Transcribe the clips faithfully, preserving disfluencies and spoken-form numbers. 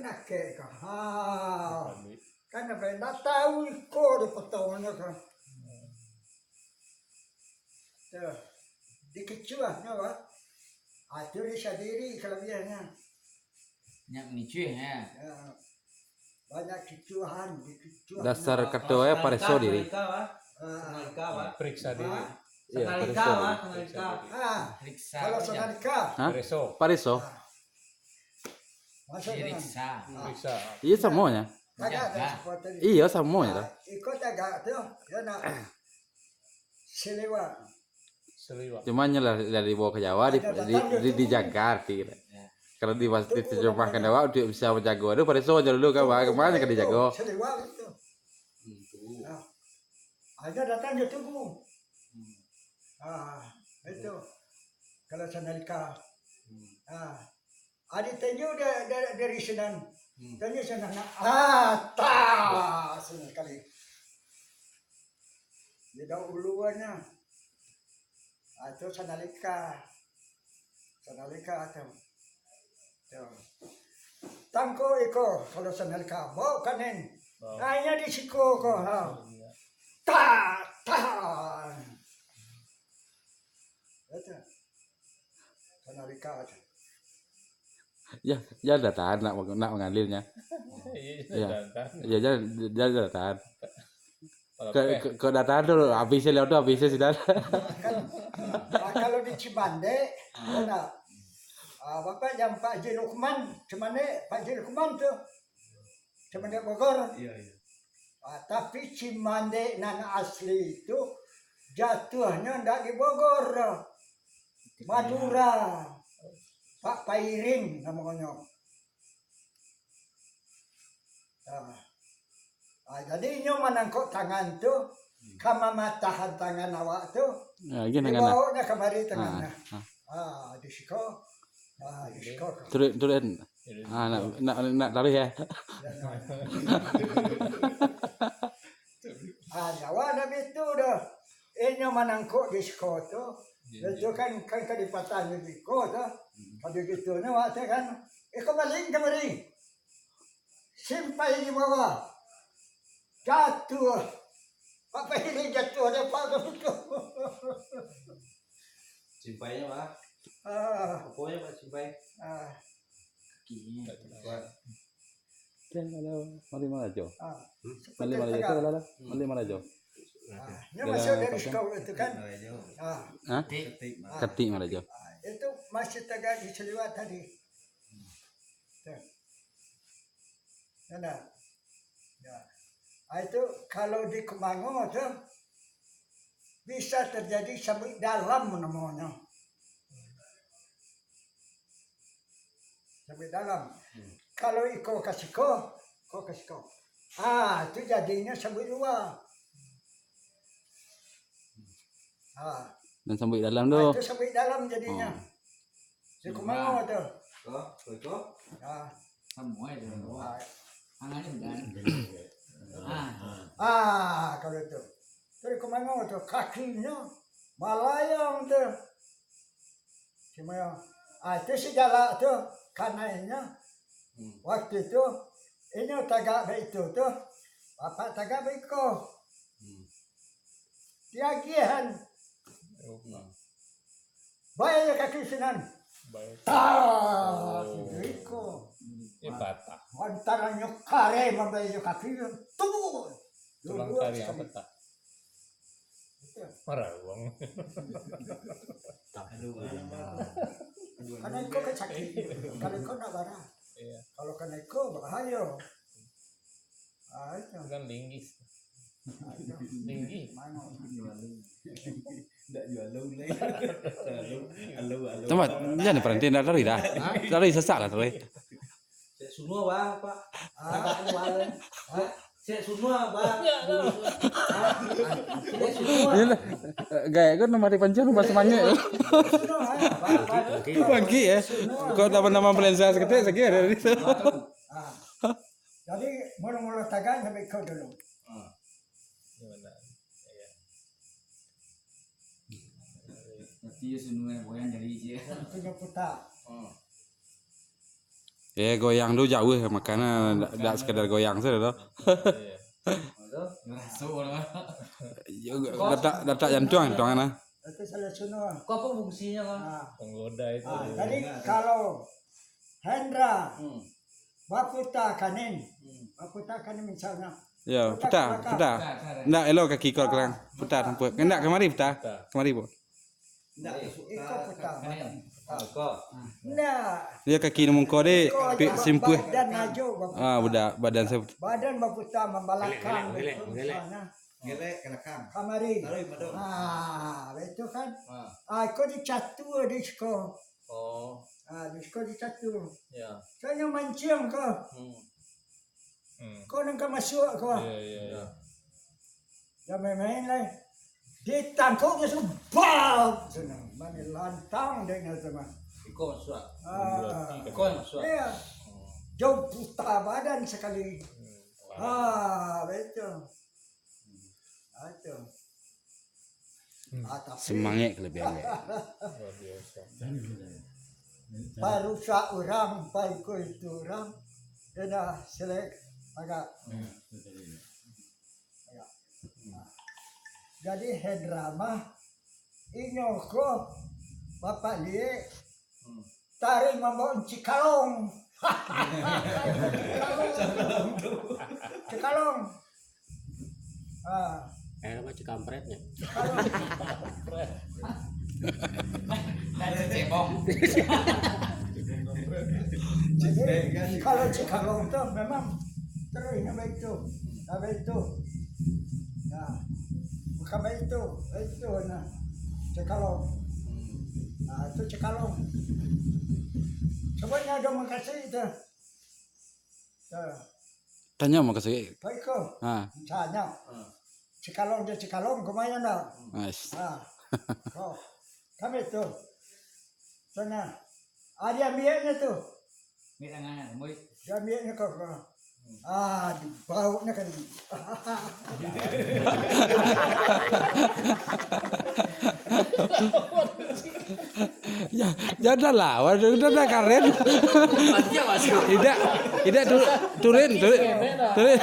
Pakai ka. Ha. Kan apa yang dah tahu iko di potongannya kan. Tuh. Dikicuahnyo, Pak. Ah, itu riksa diri kalabiahnyo. Nyak micuih, ya. Ya. Banyak kicuahan, dikicuah. Dasar kato e pareso diri. Ah. Sanalika, Pak. Periksa diri. Iya, pareso diri. Ah, kalau sanalika. Hah? Pareso. Pareso. Ah. Maksudnya, periksa. Ah. Periksa. Iya, samonyo. Kagak ada. Iya, samonyo. Ah, iko tagak tu, ya nak. Saliwak. Saliwak. Cuma nyo lah dari bawa ka Jawa, di, di, di, dijaga arti. Kalau di, diterjemahkan awak, untuk bisa manjago tu, pareso nyo dulu kan, Pak, kama nyo ka dijago. Saliwak itu. Hmm, tu. Nah, hanya datang dia tunggu. Hmm. Ah, itu. Kalau sanalika. Hmm. Ah, adi tanyo da-, da-, dari sinan. Hmm. Tanyo sinan, ah, tas, sinan kali. Di daun uluannya. Ah, tu sanalika. Sanalika tu. Tu. Tangko iko, kalau sanalika, bawa kanen. Bawa. Hanya di siko ko, ha. Iya. Ta, ta. Itu. Sanalika tu. Ya, ya dah tahan nak, nak mangalilnya. Iya, iya, ya. Dah tahan. Ya, ya, ya dah tahan. Kalau ke, ke, ke datang tu, habis liau tu, habis sudah. Kan, ah, kalau di Cimande, ada, ah, bapak yang Pak Haji Lukman, Cimande, Pak Haji Lukman tu, Cimande Bogor. Iya, iya. Ah, tapi Cimande nan asli itu jatuhnyo ndak di Bogor, Madura, Pak Pairing namonyo. Ah. Ah, jadi inyo manangkok tangan tu, ka mamatahan tangan awak tu, dibawonyo kamari tangannyo. Ah, di siko. Ah, di siko. Turun, turun. Ah, nak, nak, nak taruih ya. Ah, awak ndak bitu doh. Inyo manangkok di siko tu. Itu kan, kan ka dipatahan di siko tu. Ka digitunyo awak tu kan. Iko baliak kamari. Simpai di bawah. Jatuah. Apa ini jatuah ada apa tu? Simpainyo, Pak? Ah. Aponyo, Pak, simpai? Ah. Kakinyo. Kuat. Jan, alah, Mali Marajo. Ah. Mali Marajo, tu lah, lah. Mali Marajo. Ah, dia masuk dari sekolah tu kan? Marajo. Ah. Hah? Ketik. Ketik Marajo. Ah, itu masih tagak di Saliwak tadi. Tuh. Nah, nah. Ya. Ah, itu kalau di Kumango tu bisa terjadi sambuik dalam namonyo. Sambuik dalam. Hmm. Kalau iko ka siko, iko ka siko. Ah, itu jadinyo sambuik lua. Ah. Dan sambuik dalam tu. Ah, itu sambuik dalam jadinyo. Oh. Di Kumango tu. Ko, ko, ko. Ah. Samo aja. Ah. Tangannya bukan. Ah. Ah, kalau tu. Dari Kumango tu, kakinyo malayang tu. Cuma, ah, itu si jalak tu, kanainya. Hmm. Waktu itu, inyo tagak baitu tu, bapak tagak baiko. Hmm. Diagiahan. Hmm. Bae kaki sinan. Bae. Tas, oh. Iko. Eh, patah. Antaranyo kare mambae kaki, tubuh. Tulang kari yang patah. Itu. Marawang. Aduh, aduh. Karena iko kan sakit. Kalau iko ndak bara. Iya. Kalau kena iko, bahaya. Ah, itu. Itu kan linggis. Ah, itu. Linggis. Mano? Ndak jual lai. Halo, halo, halo. Tama, jangan berhenti, ndak lari dah. Hah? Lari sesak lah, lari. Cek sunua, Bah, Pak. Ah. Hah? Cek sunua, Bah. Hah? Cek sunua. Iyalah. Gaya kan nama dipancing rumah semangat. Sunua, eh, Bah, Bah. Bangkit, ya. Kau nama-nama Malaysia seketik, sekian dari itu. Ah. Jadi, mula-mula tagak sampai kau dulu. Ah. Gimana? Iya. Tapi ya, sunua goyang dari je. Itu putar. Ah. Eh, goyang tu jauh, makanya dak, dak sekadar goyang sajo doh. Yo, datak, datak jantuang, jantuang nah. Itu salah suno. Kok apa fungsinya, Bang? Ah. Penggoda itu. Ah, jadi kalau Hendra Hmm. baputa kanin, Hmm. baputa kanin misalnya. Ya, Puta, puta, puta. puta. Ndak elok kaki kau kelang. Puta tampuak. Ndak kamari puta. Puta. Kamari, Bu. Ndak, iko puta. Kanin. Iko. Ndak. Dia kaki nang mungko deh, Iko pi-, ba-, simpuah. Badan ajo baputa. Ah, budak badan saya. Badan baputa mambalakang. Gelek, gelek, gelek, gelek. Misalnya. Gelek ke belakang. Kamari. Taruih, madam. Ah, itu kan. Ah. Ah, iko dicatua di siko. Oh. Ah, di siko dicatua. Ya. Soalnya mancing ko. Hmm. Hmm. Ko nang ka masuak ko. Ya, ya, ya. Jan main-main lai. Ditangkoknyo sudah, bam! Senang. Mani lantang dek nyo tu mah. Iko masuak. Ah. Iko masuak. Iya. Hmm. Jauh puta badan sakali. Hmm. Ah, betul. Ah, itu. Hmm. Ah, tapi Semangat kalabihan dia. Luar biasa. Parusak urang, paiko itu urang. Dia dah selek agak. Hmm. Agak. Nah. Jadi Hendra mah, inyo ko Bapak Liek, Hmm. taruih mambawa cikalong. Cikalong. Ah. Eh, apa, cikampretnya? Tadi cebong. Jadi, kalau cikalong tu memang terusnya baitu. Nah, baitu. Nah, bukan baitu, baitu, nah. Cikalong. Nah, itu cikalong. Coba nyo ado makasih tu. Nah. Tanyo makasih. Baik ko. Ha. Tanyo. Hmm. Cikalong je cikalong, kumayan dah. Nice. Ha. Ko. Kami tu. Sana. Ah, diambiaknyo tu. Ambiak tangan, murid. Diambiaknyo ko, ko. Ah, dibauknyo kan. Ya, janganlah, waduh, udah, udah karen. Tidak, tidak, tu-, turun, turun, turun.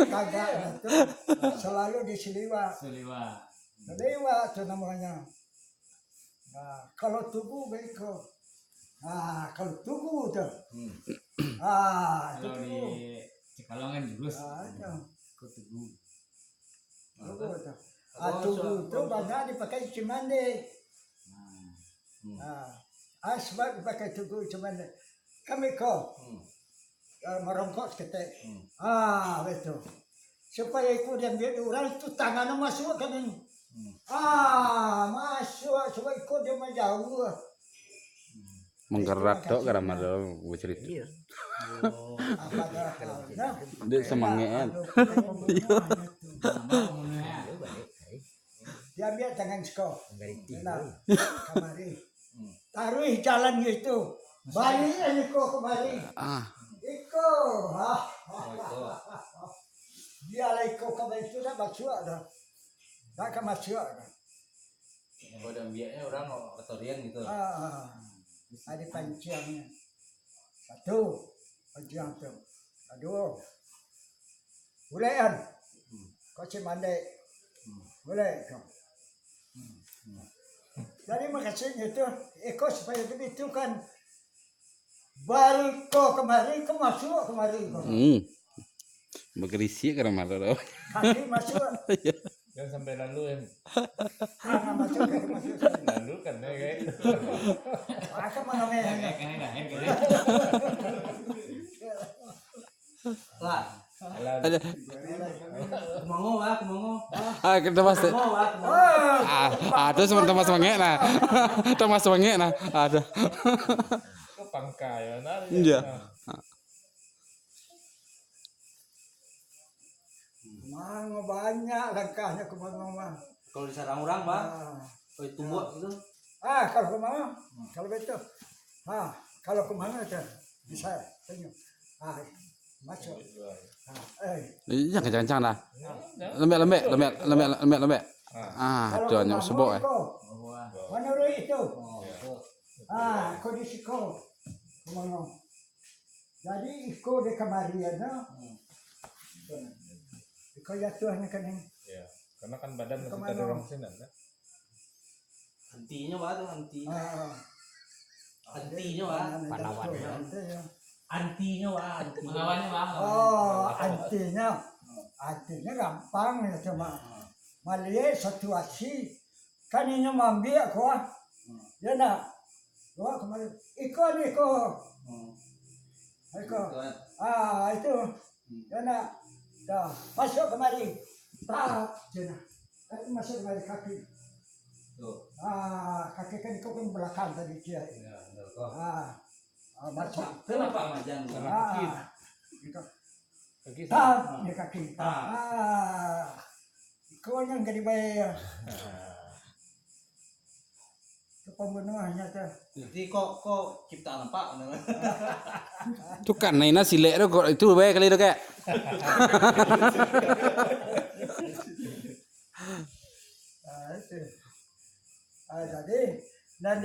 Kagak, tu selalu disiliwak. Siliwak. Siliwak tu namanya. Nah, kalau tugu baiko. Nah, kalau tugu tu. Hmm. Ah, itu Kalau tugu. di Cikalong kan jurus. Ah, itu. Ko tugu. Tugu tu. Ah, Oh, tugu so-, tu so- banyak dipakai cimande. Hmm. Hmm. Ah, ah, sebab dipakai tugu cimande. Kami ko. Hmm. Ah, marongkok saketek. Hmm. Ah, betul. Supaya iko diambiak dek urang tu, tangannyo masuak ka dalam. Hmm. Ah, masuak, sabab iko dia mah jauah. Manggarak tok ka dalam ado bacarito. Iya. Oh. Apa dah? Dek semangat, kan? Anu, Iya. Nah, mau ngomongnya. Diambiak tangan siko. Manggariti. Nah, kamari. Hmm. Taruih jalan itu. Baliak iko kamari. Ah. Iko. Ah. Oh, iko. Bialah iko kamari tu dak masuak dah. Dak ka masuak dah. Kalau diambiaknyo urang otorian gitu. Ah. Ado panciangnyo. Satu. Panciang tu. Duo. Bulekan. Hmm. Kau cik mandek. Hmm. Bulek kau. Hmm. Hmm. Jadi makasuiknyo tu, iko supayo bagitu kan. Baliak ko kamari, ko masuak kamari ko. Hmm. Bagarisiak ka rumah tu. Kaki masuak. Iya. Jangan sampai lalu, kan. Jangan masuk, jangan masuk. Lalu kan, ya, kayak. Masa mana, men? Kayak, kayak, kayak, kayak. Lah. Alah. Ada. Kumango, ah, kumango. Ah, kita mas. Kumango, ah, kumango. Ah, ah, tu sama Thomas Mangek nah. Thomas Mangek nah. Ada. Ke pangkai, mana? Iya. Nah. Kumango banyak langkahnyo kumango mah. Kalau disarang urang, Bang? Ah. Kalau ditumbuak gitu? Ah, kalau kumango, hmm, kalau betul. Ah, kalau kumango tu, bisa, senyum. Ah, masuk. Ah, eh. Jangan kencang-kencang dah. Ah. Lembek, lembek, lembek, lembek, lembek, lembek. Ah. Ah, kalau tu hanya kumango sebok, eh. Iko, manuruik itu. Oh, betul. Ah, ko di siko. Komango. Jadi, iko di kamari, ya, no? Hmm. Iko jatuah ni kan ni. Ya, karena kan badan masih tadorong sinan, kan? Antinyo, Pak, tu, anti. Ah. Antinyo, Pak. Pahlawan, ya. Antinyo, Pak, anti. Melawannya, Pak. Oh, antinyo. Antinyo gampang, ya, cuma maliek situasi. Kan inyo maambiak ko, ah. Hmm. Ya, nak. Bawa kamari. Iko ni, iko. Hmm. Iko. Iko, eh. Ah, itu. Hmm. Ya, nak. Dah, masuk kamari. Tak, je nak. Eh, masuk kamari kaki. Tu. Ah, kaki kan iko kan belakang tadi dia. Ya, betul, kok. Ah. Ah, masuk. Kenapa majang? Ah, kaki. Iko. Kaki. Tak, dia kaki. Ah. Ah. Iko yang jadi bayar. Itu pembunuhannya tu. Jadi kok, kok ciptaan apa? Tu kan, nah, ina silek tu, kok itu bae kali tu, Kak. Ah, itu. Ah, jadi, nan di